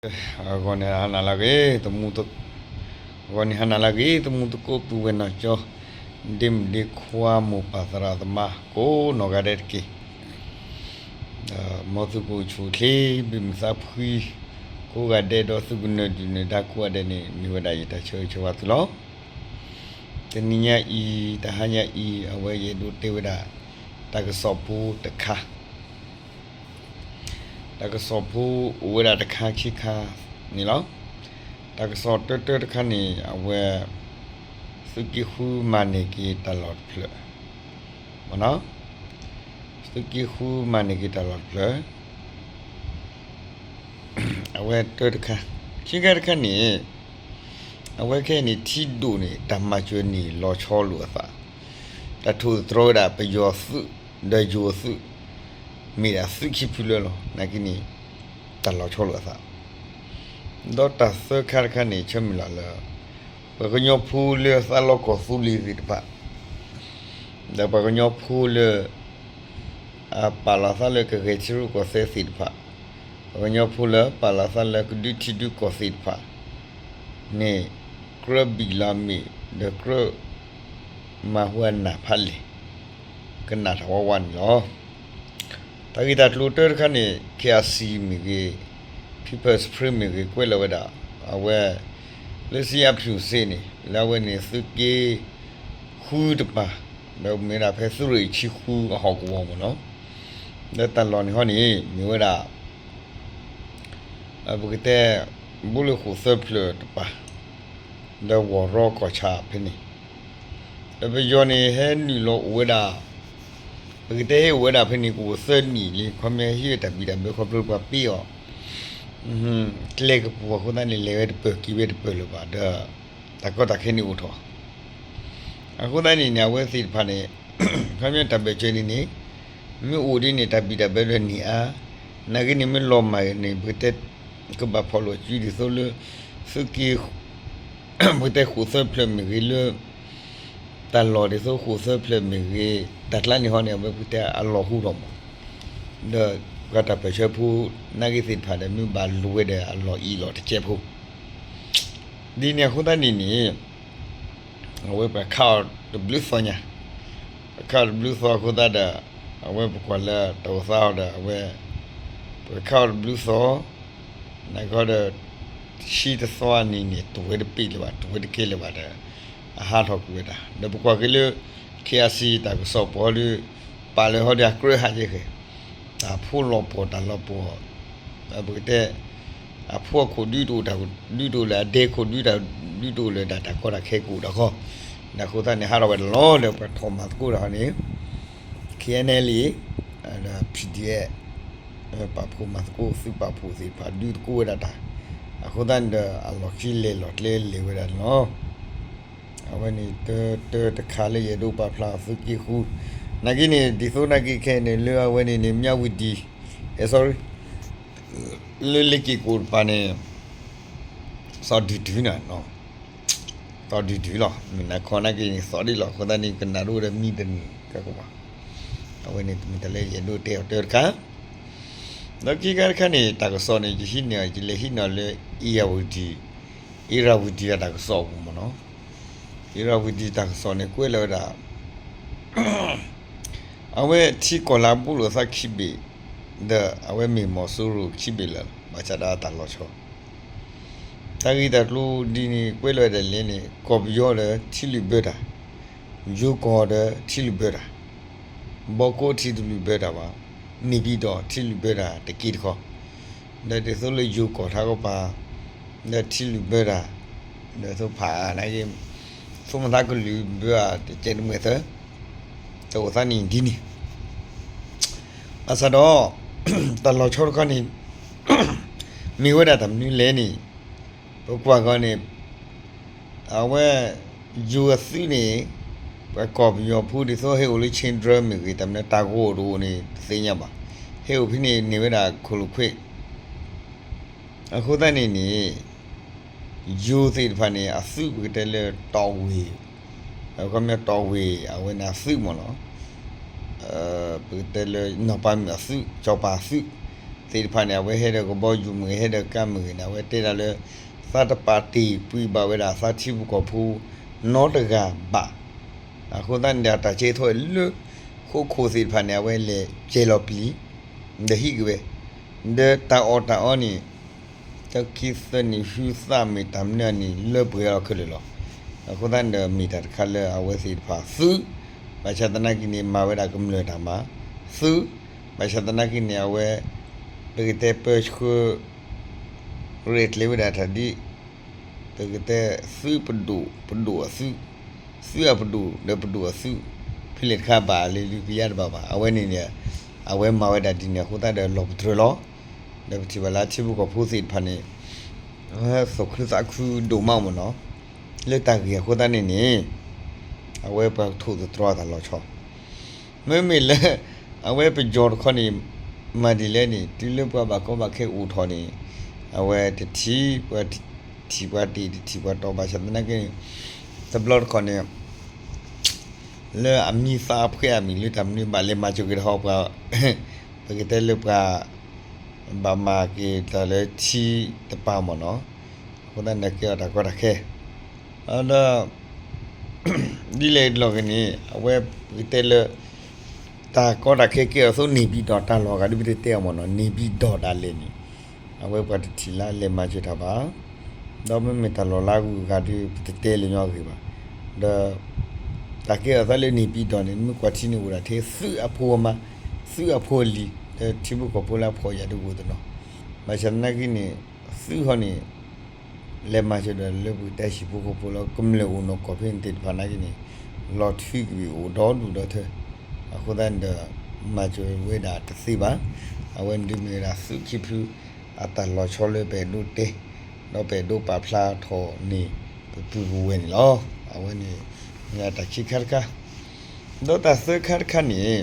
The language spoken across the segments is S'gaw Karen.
အဂီၢ်န့ၣ်ဟါနၤလၢအဂ့ၤ, အဂီၢ်န့ၣ်ဟါနၤလၢအဂ့ၤ, သမူသကိးပုၢ်ဝဲၢ်နီၢ်ကၠီ, ဒ့မုၣ်ဒ့ခွါ မိၢ်ပၢ်သရၣ်သမါ ကိးနီၢ်ဂၤဒဲးတက့ၢ်. မ်သုကအိၣ်ဆူၣ်အိၣ်ချ့ ဘၣ်မုာ်သးဖှံ ကိးဂၤဒဲး ဒီးသုကနၢၤဒုၣ်နၢၤဒါကိးဂၤဒဲးန့ၣ် မ့ၢ်ဝဲဒၣ်ယတၢ်ဆၢဂ့ၤဆၢဝါသုလီၤ. တနံၤညါအံၤ တဟါညါအံၤ အဝဲယအဲၣ်ဒိးတဲဝဲဒၣ် တၢ်ကစီၣ်ဖိတခါ တၢ်ကစီၣ်ဖိအိၣ်ဝဲဒၣ်တခါခံခါန့ၣ်လီၤ. တၢ်ကစီၣ်တၢတၢတခါန့ၣ် အဝဲ သုးက့ဃုမၤန့ၢ်က့ၤတၢ်လီၢ်တဖျၢၣ်, သုးက့ဃုမၤန့ၢ်က့ၤတၢ်လီၢ်တဖျၢၣ် အဝဲတၢတခါ, ခံခါတခါန့ၣ် အဝဲခဲအံၤန့ၣ် ထံဒိၣ်န့ၣ် တၢ်မၤစၢၤန့ၣ် လီၤဆီလိာ်အသး, တၢ်ထိၣ်သတြီၤဝဲဒၣ် ပယီၤသုး ဒီးယိၤသုး မ့ၢ်ဒၣ်သုးခံဖုလၢလီၤ. နာ်က့န့ၣ် တၢ်လီၤဆီလိာ်အသး, ဒီးတၢ်သၢခါတခါန့ၣ် ဆၢမုၢ်လၢ်လၢ ပှၤကညီဖိလၢသးလီကီၢ်သူလ့ၤသ့ၣ်တဖၣ် ဒီးပှၤကညီဖိလၢ အပာ်လီၤသးလၢကဂဲၤထံရူၢ်ကီၢ်သဲးသ့ၣ်တဖၣ်, ပှၤကညီဖိလၢပာ်လီၤသးလၢကဒုးထံဒုးကီၢ်သ့ၣ်တဖၣ်န့ၣ် ကြၢးဘံၣ်လီၤမ့ၣ် ဒီးကြၢးမၤဟူအနၢ်ဖးလဲၣ် ကနၣ်တၢ်ဝးဝးန့ၣ်လီၤ. တၢ်ဂ့ၢ်တၢ်ကျိၤတၢတခါန့ၣ် KIC မ့ၢ်ဂ့ၤ, People's Spring မ့ၢ်ဂ့ၤ ကွဲးလီၤဝဲဒၣ် အဝဲ လၢစံအဖျူးစ့န့ၣ် လၢအဝဲန့ၣ်သုးက့ဃုတပၤ ဒီးမ့ၢ်ဒၣ်ဖဲသုးရ့ၣ်ဆံဃုအဟီၣ်ကဝီၤမ့ၢ်နီၤ, ဒီးတၢ်လီၢ်န့ၣ်ဟီန့ၣ် မ့ၢ်ဝဲဒၣ် ပကတဲ ဘိလၢဃိာ်သၢဖျၢၣ်တပၤ ဒီးဝီၤရီကီၢ်ဆၣ်ဖဲန့ၣ် ဒီးပယီၤန့ၣ်ဟဲနုာ်လီၤအိၣ်ဝဲဒၣ်, ပကတဲဟဲအိၣ်ဝဲဒၣ်ဖဲန့ၣ် ကအိၣ်သၢနံၣ်လံ ခီမ့ၢ်ဟံးတၢ်ဘံၣ်တၢ်ဘၢခီဖျိပှၤပ့အီၤ ကျဲကပူၤအဃိသတးန့ၣ် လဲၤဝဲတပၢၢ်က့ၤဝဲတပၢၢ်လၢၤဘၣ်ဒီး တၢ်ကီတၢ်ခဲန့ၣ်အိၣ်ထီၣ် အဃိသတးန့ၣ်န့ၣ် အဝဲသ့ၣ်တဖၣ်န့ၣ် ခီမ့ၢ်တၢ်ဘၢၣ်စၢၤန့ၣ်န့ၣ် မ့ၢ်အိၣ်ဒ်န့ၣ် တၢ်ဘံၣ်တၢ်ဘၢဒီးန့ၢ်အါ, နာ်က့န့ၣ် မ့ၢ်လီၤမၢ်န့ၣ် ပကတဲ ကဘၣ်ဖီၣ်လိာ်စုဒ်သိးလၢ သုးက့ ပကတဲဃိာ်သၢဖျၢၣ်မ့ၢ်ဂ့ၤလၢ တၢ်လီၢ်ဒ်သိးဃိာ်သၢဖျၢၣ်မ့ၢ်ဂ့ၤ တၢ်ကျါန့ၣ်ဟီန့ၣ် အဝဲပကတဲအလီၢ်ဟူထီၣ်မး, ဒီးပှၤတၢ်ပၢၢ်ဆၢဖိ နာ်က့သ့ၣ်တဖၣ်ဒီး မ့ၢ်ဘၣ်လိာ်ဝဲဒီးအလီၢ်အံၤလီၤတကဲးဖိ ဒ်န့ၣ်အဃိသတးန့ၣ်န့ၣ် အဝဲပှၤခးအီၤတဘျုးသီညါ, ပှၤခးအီၤတဘျုးသီအဃိသတးဒီး အဝဲပကွၢ်လၢတၢ်အိၣ်သးအီၤဒီး အဝဲ ပှၤခးအီၤတဘျုးသီ, နာ်က့ဒီး ဆံတသီအနံၤန့ၣ် တဝဲတပ့ၢ်လၢၤဘၣ် တဝဲတကဲလၢၤဘၣ်ဒီး အဟးထီၣ်ကွံာ်ဝဲဒၣ် ဒီးပကွၢ်က့ၤလၢ KIC တၢ်ကစီၣ်ပီၤဒီး ပာ်လၢဟီဒီးအကြၢးဟးယဲၢ်ဃဲၤ တၢ်ဖိလီၤပှီၢ်တၢ်လီၤပှီၢ် ပကတဲ အဖိအခိၣ်ဒုးတအိၣ်တၢ်ဒုးတအိၣ်လၢၤ အဒဲခိၣ်ဒုးတၢ်ဒုးတအိၣ်လၢၤ ဒီးတၢ်ကီတၢ်ခဲကအိၣ်ဒီးဃီ, ဒီးအဃိသတးန့ၣ် ဟးထီၣ်ဝဲဒၣ်လီၤ ဒီးပှၤထီၣ်မၤသကိးတၢ်ဟီန့ၣ် KNLA ဒီး PDF ပာ်ဖှိၣ်မၤသကိး သုးပာ်ဖှိၣ်သ့ၣ်တဖၣ်ဒုးသကိးဝဲဒၣ်တၢ်, အဃိသတးန့ၣ်ဒီး အလီၢ်ခံလဲၤလီၤကျဲလဲၤဝဲဒၣ်န့ၣ်လီၤ. အဝဲန့ၣ်တၢတၢတခါလၢယအဲၣ်ဒိးပာ်ဖျါအီၤသုးက့ဃု, နာ်က့န့ၣ် ဒ်သိးနာ်က့ခဲအံၤန့ၣ် လၢအဝဲန့ၣ်န့ၣ် မြဝတီ, အဲ sorry, လၢလ့ၤက့ၤကီၢ်တပၤန့ၣ် သီၣ်ဒုၣ်ဒုၣ်နီၤ, သီၣ်ဒုၣ်ဒုၣ်လီၤ, မ့ၢ်နၤခီနာ်က့န့ၣ် သီၣ်ဒံးလီၤ အဃိသတးန့ၣ် ကနၣ်ဒိၣ်ဒီးမံတနံၤကကဘၣ်, အဝဲန့ၣ်တမ့ၢ်တၢ်လၢယအဲၣ်ဒိးတဲအီၤတၢတခါ ဒီးခံခါတခါန့ၣ် တၢ်ကစီၣ်န့ၣ် ယဟံးန့ၢ်အီၤ ယလဲၤဟံးန့ၢ်အီၤလၢ အ့ရဝတီ, အ့ရဝတီအတၢ်ကစီၣ်အပူၤမ့ၢ်နီၤ, အ့ရဝတီတၢ်ကစီၣ်န့ၣ် ကွဲးလီၤဝဲဒၣ် အဝဲထံကီၢ်လၢအဘူးလိာ်သးခံဘ့ၣ်, ဒီးအဝဲမ့ၢ်မီၤစိရိၤခံဘ့ၣ်လၢာ် ဘၣ်ဆၣ်ဒီးအတၢ်လီၤဆီ တၢ်ဂ့ၢ်တၢ်ကျိၤဒ်န့ၣ် ကွဲးလီၤဝဲဒၣ်လဲၣ်န့ၣ် ကီၢ်ပယီၤဒီးထံလုၢ်ဘၢတၢ်, ယိၤကီၢ်ဒီးထံလုၢ်ဘၢတၢ်, ဘီကိးထံတလုၢ်ဘၢတၢ်ဘၣ်, န့ၣ်ဘံၣ်ဒီးထံလုၢ်ဘၢတၢ်တက့ၢ်တခီ, ဒီးဒ်သိးလၢယိၤကီၢ်ထးကီၢ်ပၤ ဒီးထံလုၢ်ဘၢတၢ်, ဒီးသိးဖးနာ်က့ သိးမသးကလုၢ်ဘၢအတကဲးတမှဲၤသၢ တအိၣ်သးန့ၣ်ဒ်န့ၣ် ဘၣ်ဆၣ်ဒီး တၢ်လီၤဆီတခီန့ၣ် မ့ၢ်ဝဲဒၣ်တၢ်မနုၤလဲၣ်န့ၣ် ပကွၢ်ကီးန့ၣ် အဝဲ ယိၤအသုးန့ၣ် ပှၤကီၢ်ပယီၤဖိဒ်သိးဟဲအိၣ်လၢ Chin Drain မ့ၢ်ဂ့ၤ တၢ်မနုၤတၢ်ဂီၤတအိၣ်န့ၣ် တသ့ၣ်ညါဘၣ်. ဟဲအိၣ်ဖဲန့ၣ်န့ၢ်ဝဲဒၣ်ခိၣ်လိာ်ခွဲး အဃိသတးန့ၣ်န့ၣ် ယိၤသ့ၣ်တဖၣ်န့ၣ် အသုးပကတဲလၢတီၣ်ဝ့ၢ်, အခီပညီတီၣ်ဝ့ၢ်အဝဲန့ၣ်အသုးမ့ၢ်နီၤ, ပကတဲလၢနီၢ်ပၤမုၣ်အသုး စီၤပၤအသုး, သ့ၣ်တဖၣ်န့ၣ် အဝဲဟဲဒီးကဘီယူၤမ့ၢ်ဂ့ၤ ဟဲဒီးကါမ့ၢ်ဂ့ၤန့ၣ် အဝဲတဲဒၣ်လၢ သးတပာ်တ့ၢ်ပှ့ၤဘၣ်ဝဲဒၣ်သးထံဖိကီၢ်ဖိနီတဂၤဘၣ်. အဃိသတးန့ၣ်ဒီး အတၢ်ကဲထီၣ်လၢ ဃိခိၣ်သ့ၣ်တဖၣ်န့ၣ် အဝဲလဲၤကဲလီၤပျံၤ ဒီးဟံးက့ၤဝဲ ဒီးတၢ်အီၣ်တၢ်အီန့ၣ် တၢ်ခံသၢနံၣ်ဃုသၣ်မ့ၢ်တၢ်မနုၤန့ၣ် လၢပှဲၤအီၤခဲလၢာ်လီၤ. အဃိသတးန့ၣ်ဒီး မ့ၢ်တၢ်တခါလၢအဝဲသ့ၣ်တဖၣ်သုး, ဘၣ်ဆၣ်သနာ်က့န့ၣ် မၤဝဲဒၣ်ကမျၢၢ်တၢ်မၤသုး, ဘၣ်ဆၣ်သနာ်က့န့ၣ် အဝဲ ပကတဲပၢဆှၢ ရဲၣ်ကျဲၤဝဲဒၣ်တၢ်ဒ် ပကတဲသုးပဒိၣ် ပဒိၣ်အသုး, သုးအပဒိၣ်ဒီးပဒိၣ်အသုး, ဖဲလဲၣ်တခါဘၣ်လၢလုၢ်ကယါတဘၣ်ဘၣ်. အဝဲန့ၣ်န့ၣ် အဝဲမၤဝဲဒၣ်ဒ်န့ၣ်အဃိသတးဒီးလီၤပတြၢၤလီၤ. ဒီးပထံၣ်ဘၣ်လၢထံဖိကီၢ်ဖိသ့ၣ်တဖၣ်န့ၣ် သူၣ်ခုသးခုဒိၣ်မးမ့ၢ်နီၤ, လၢတၢ်ဂ့ၢ်အဃိသတးန့ၣ်န့ၣ် အဝဲပှၤကထိၣ်သတြီၤအတၢ်လီၤဆီ မ့မ့ၢ်လၢ အဝဲပယီၤတခီန့ၣ် မၤဒ်လဲၣ်န့ၣ် တုၤလၢပှၤဘၣ်ကီဘၣ်ခဲအိၣ်ထီၣ်န့ၣ် အဝဲတထံၣ်ပှၤထံၣ်ပှၤတ့ၢ် တထံၣ်ပှၤတီၢ် ဘၣ်ဆၣ်သနာ်က့န့ၣ် တဘျီတခီၣ်န့ၣ် လၢအမံၤသးဖှဲအမံၤလၢတၢ်မနုၤဘၣ်လဲၤမၤစၢၤက့ၤတၢ်ဟီပှၤ ပကတဲလၢပှၤ ဘၣ်မၤက့ၤတၢ်လၢထံတပၤမ့ၢ်နီၤ, အဃိသတးန့ၣ်ကဲထီၣ်တၢ်ကီတၢ်ခဲ ဒီး ဒ်လဲၣ်လီၤဂ့ၤန့ၣ် အဝဲပကတဲလၢ တၢ်ကီတၢ်ခဲကဲထီၣ်အသိးန့ၣ် ဘံၣ်ဒီးတၢ်လီၢ်ဂၤဒ်ပတဲတဲအီၤမ့ၢ်နီၤ န့ၣ်ဘံၣ်ဒီးတၢ်လဲၣ်န့ၣ် အဝဲပှၤတထံၣ်လၢလဲၤမၤစၢၤတၢ်ဘၣ်, ဒီးမ့မ့ၢ်တၢ်လီၢ်လၢအဂုၤအဂၤဒ်ပတတဲလၢညီအဂ့ၢ်ဘၣ်, ဒီး တၢ်ကဲထီၣ်သးလၢန့ၣ်ဘံၣ်ဒီးန့ၣ် မ့ၢ်ကွၢ်ထံန့ၣ်အိၣ်ဒၣ်ထဲသုးအဖိအမါ, သုးအဖိအလံၤ ဒီးထံဖိကီၢ်ဖိလၢအဖှီၣ်ယာ်ဒ်အိၣ်တနီၤ, ဘၣ်ဆၣ်သနာ်က့န့ၣ် သုးဟီန့ၣ် လဲၤမၤစၢၤဒီးလၢပကတဲဟံၣ်ဖိဃီဖိလၢကမျၢၢ်အိၣ်နီၢ်ကီၢ်ဖဲန့ၣ်သ့ၣ်တဖၣ်နာ်က့န့ၣ် လီၤထွံကွံာ်အိၣ်ဒီဒူၣ်ဒီထၢ, အဃိသတးန့ၣ်ဒီး မၤစၢၤဝဲဒၣ်တသ့ဘၣ်, အဝဲန့ၣ်ဒုးမ့ၢ်ဝဲဒၣ်သုးခံဖု အတၢ်လီၤဆီလၢပအဲၣ်ဒိးတဲ ဒီးပအဲၣ်ဒိးပာ်ဖျါထီၣ်န့ၣ် ပပုၢ်ပဝဲၢ်န့ၣ်လီၤ. အဝဲန့ၣ် မ့ၢ်ဒၣ်တၢ်ခံခါတခါ, ဒီးတၢ်သၢခါတခါန့ၣ်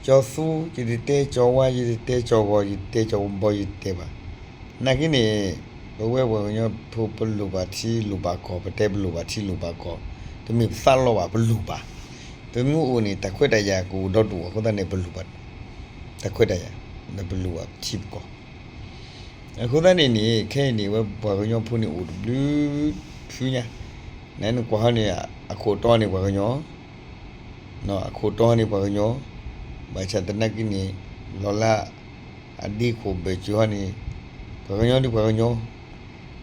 ကၠီၤသူ ယတတဲ ကၠီၤဝါ ယတတဲ ကၠီၤဂီၤ ယတတဲ ကၠီၤဘီ ယတတဲဘၣ်. နာ်က့န့ၣ် ပဝဲပှၤကညီဖိပလိၣ်ဘၣ်ထံလိၣ်ဘၣ်ကီၢ် ပတဲပလိၣ်ဘၣ်ထံလိၣ်ဘၣ်ကီၢ်, တမ့ၢ်ပသးလီဘၣ် ပလိၣ်ဘၣ်. ပမ့ၢ်အိၣ်န့ၣ် တၢ်ခွဲးတၢ်ယာ်ကအိၣ်ဒီဒူၣ်အဃိသတးန့ၣ် ပလိၣ်ဘၣ် တၢ်ခွဲးတၢ်ယာ်, ဒီးပလိၣ်ဘၣ်ထံပကီၢ် အဃိသတးန့ၣ်န့ၣ် ခဲအံၤန့ၣ် ဝဲပှၤကညီဖိန့ၣ်အိၣ်တဘျုးဖုညါ, နနကွၢ်ဟီန့ၣ် အခိၣ်တီန့ၣ်ပှၤကညီ, အခိၣ်တီန့ၣ်ပှၤကညီ, ဘၣ်ဆၣ်သနာ်က့န့ၣ် လီၤလၢ အဒ့ခိၣ်ဘၢၣ်စၢၤဟီန့ၣ် ပှၤကညီဒ်ပှၤကညီ,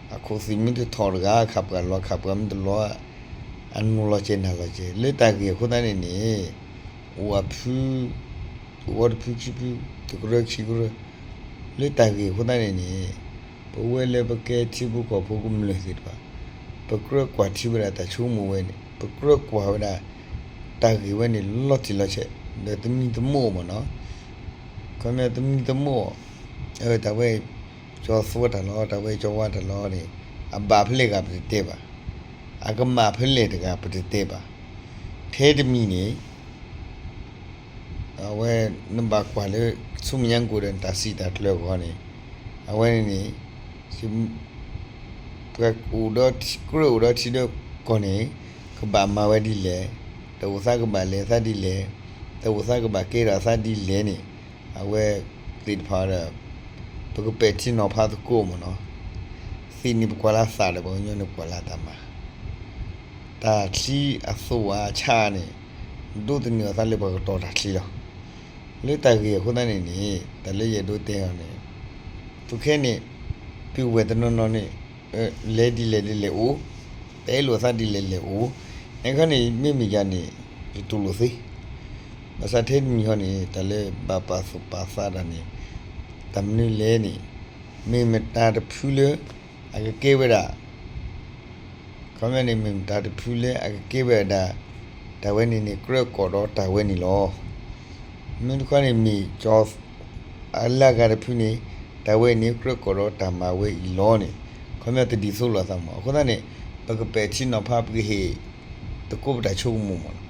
အခိၣ်သ့ၣ်မ့ၢ်တထီၣ်တဂၤ ခးပှၤလီၤ ခးပှၤမ့ၢ်တလီၤ အနီၢ်လီၤကဲၤနၤလီၤကဲၤ လၢတၢ်ဂ့ၢ်အဃိသတးန့ၣ်န့ၣ် အိၣ်အဖု အိၣ်အီၤတဖုခံဖု တကရၢခံကရၢ လၢတၢ်ဂ့ၢ်အဃိသတးန့ၣ်န့ၣ် ပဝဲလၢပကဲထံဖိကီၢ်ဖိကမျၢၢ်သ့ၣ်တဖၣ် ပကြၢးကွၢ်ထံဝဲဒၣ်တၢ်ဆိကမိၣ်ဝဲန့ၣ် ပကြၢးကွၢ်ဝဲဒၣ် တၢ်ဂ့ၢ်ဝဲန့ၣ်လီၤတံၢ်လီၤဆဲး ဒီးသမံသမိးမ့ၢ်နီၤ ခီပညီသမံသမိး တၢ်ဝဲ ကၠီၤသူတၢ်လီၤ တၢ်ဝဲကၠီၤဝါတၢ်လီၤန့ၣ် အဘၣ်ဖဲလဲၣ်ဂၤပတတဲဘၣ်, အကမၣ်ဖဲလဲၣ်တဂၤပတတဲဘၣ်, ထဲတမံၤန့ၣ် အဝဲနဘၣ်ကွၢ်လၢ ဆူမဲာ်ညါကိၣ်ဒီးနတၢ်စံးတၢ်ကျၢၤအဂီၢ်န့ၣ် အဝဲန့ၣ်န့ၣ် ပှၤအိၣ်ဒီး ကြၢးအိၣ်ဒီးထံဒီးကီၢ်န့ၣ် ကဘၣ်မၤဝဲဒ်လဲၣ်, တအိၣ်သးကဘၣ်လဲၤသးဒ်လဲၣ်, တအိၣ်သးကဘၣ်ကဲထီၣ်သးဒ်လဲၣ်န့ၣ် အဝဲသ့ၣ်တဖၣ်ဒီး ပကပဲာ်ထံနီၤဖးသကိးမ့ၢ်နီၤ, သ့ၣ်န့ၣ်ပကွၢ်လၢသးဒီး ပှၤကညီန့ၣ်ကွၢ်လၢတၢ်မၤ တၢ်ချံအသိးအဆၣ်န့ၣ် ဒိးသန့ၤအသးလၢပှၤကတီၤတၢ်ချံလီၤ. လၢတၢ်ဂ့ၢ်အဃိသတးန့ၣ်န့ၣ် တၢ်လၢယအဲၣ်ဒိးတဲအီၤန့ၣ် ပခဲန့ၣ် ပုၢ်ဝဲၢ်တနီၤနီၤန့ၣ် လဲၤဒ်လဲၣ်ဒ်လဲၣ်အိၣ်, ပအဲၣ်လိာ်သးဒ်လဲၣ်လဲၣ်အိၣ်, နခီန့ၣ် မ့မ့ၢ်ယၤန့ၣ် ယတူၢ်လိာ်သ့ ဘၣ်ဆၣ်ထဲတမံၤဟီန့ၣ် တၢ်လၢဘၣ်ပာ်သူၣ်ပာ်သးတၢ်န့ၣ် တၢ်မနုၤလဲၣ်န့ၣ် မ့ၢ်မတၤတဖုလၢ အကကဲဝဲဒၣ် ခီပညီန့ၣ် မ့ၢ်မတၤတဖုလၢအကကဲဝဲဒၣ် တၢ်ဝဲန့ၣ်န့ၣ် ကြၢးကိးဒီးတၢ်ဝဲန့ၣ်လီၤ. မ့ၢ်တခီန့ၣ်မ့ၢ်ကၠီ အလၢဂၤတဖုန့ၣ် တၢ်ဝဲန့ၣ် ကြၢးကိးဒီးတၢ်မၤဝဲအံၤလီၤန့ၣ် ခီပညီတဒ်သိးလိာ်သးမး. အဃိသတးန့ၣ် ပကပဲာ်ထံနီၤဖး ပကဟ့ၣ် သကိးပတၢ်ဆိကမိၣ်မးလီၤ.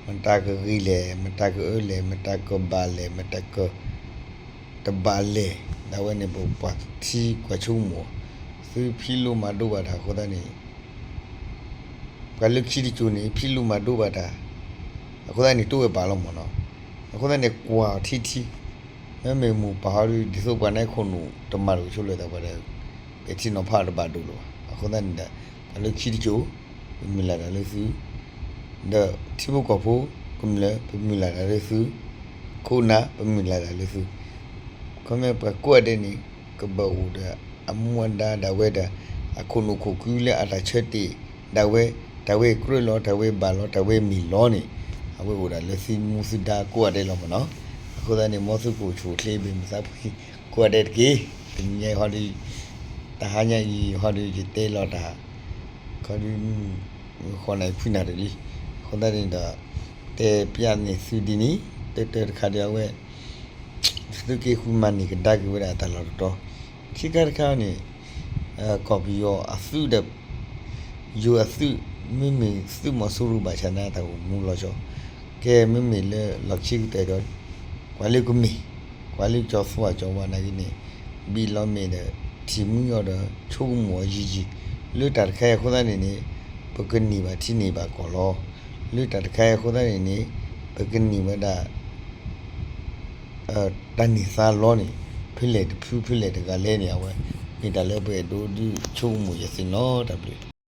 မတၤကဂ့ၤလဲၣ်, မတၤကအၢလဲၣ်, မတၤကဘၣ်လဲၣ်, မတၤက တဘၣ်လဲၣ်, ဒ်ဝဲန့ၣ် ပပှၤထံပှၤဆိကမိၣ်, သုဖံးလိမၤဒိးဘၣ်တၢ်အဃိသတးန့ၣ် ပှၤလၢခံတစိၤန့ၣ် ဖံးလိမၤဒိးဘၣ်တၢ် အဃိသတးန့ၣ် တိၢ်ဝဲဘၣ်လီၤမးနီၤ. အဃိသတးန့ၣ် ကွၢ်ထံထံ မ့မ့ၢ်မိၢ်ပၢ်ဟီဒုး ဒ်သိးပှၤန့ၣ်ခိၣ်နူာ်တမၤတအိၣ်ဆိလၢၤဒီး ပှၤဒီး ပထံၣ်နီၤဖးတဘၣ်ဒိလၢၤဘၣ်. အဃိသတးန့ၣ်ဒီး တၢ်လၢခံတစိၤ ပမုၢ်လၢ်တၢ်လၢသု ဒီးထံဖိကီၢ်ဖိကမျၢၢ် ပမုၢ်လၢ်တၢ်လၢသု ခိၣ်နၢ် ပမုၢ်လၢ်တၢ်လၢသု ခီမ့ၢ်ပှၤကိးဂၤဒဲးန့ၣ် ကဘၣ်အိၣ်ဒီးအမူအဒါဒၣ်ဝဲဒီး အခိၣ်နူာ်ခိၣ်ကုလၢအတၢ်ဆၢတဲာ်ဒၣ်ဝဲ, တၢ်ဝဲကြၢးလီၤ တၢ်ဝဲဘၣ်လီၤ တၢ်ဝဲမ့ၢ်လီၤန့ၣ် အဝဲအိၣ်ဒၣ်လၢသုမူသုဒါကိးဂၤဒဲးလီၤမ့ၢ်နီၤ. အဃိသတးန့ၣ် မ်သုကအိၣ်ဆူၣ်အိၣ်ချ့ ဘၣ်မုာ်သးဖှံကိးဂၤဒဲးတက့ၢ်. တနံၤညါအံၤဟီဒုး တဟါညါအံၤဟီဒုး ယတဲလီၤတၢ် ခီဒုး ဃိးနၣ်ရံၣ်ခွံနၣ်ရံၣ်လံ. အဃိသတးန့ၣ်ဒီး တဲပျးန့ၢ်သုဒ်န့ၣ် တၢတၢတခါဒီးအဝဲ သုက့ၤဃုမၤန့ၢ်ကဒါက့ၤဝဲဒၣ်တၢ်လီၢ်တတီၤ. ခံခါတခါန့ၣ် ကီၢ်ပယီၤအသုးဒီး ယိၤအသုး မ့မ့ၢ်သုးမီၤစိရိၤဘၣ်ဆၣ်န့ၣ် တၢ်အိၣ်မူလီၤဆီ ကဲမ့မ့ၢ်လၢလီၢ်ခံကတၢၢ်ဒီး ပှၤလၢကမ့ၢ် ပှၤလၢကၠီၤသွါကၠီၤဝါနာ်က့န့ၣ် ဘံၣ်လီၤမဲာ်ဒီး ထံၣ်မုၢ်အီၤဒီး ဆိကမိၣ်အီၤယံာ်ယံာ် လၢတၢ်တခါအံၤအဃိသတးန့ၣ်န့ၣ် ပကန့ၢ်ဘၣ်ထံန့ၢ်ဘၣ်ကီၢ်လီၤ. လၢတၢ်တခါအံၤအဃိသတးန့ၣ်န့ၣ် ပကန့ၢ်ဝဲဒၣ် တၢ်န့ၢ်သါလီၤန့ၣ် ဖဲလဲၣ်တဖုဖဲလဲၣ်တဂၤလဲၣ်န့ၣ် အဝဲ မ့ၢ်တၢ်လၢပအဲၣ်ဒိးဒုးဆိကမိၣ်ယသ့ၣ်နီၤ တၢ်ဘျုး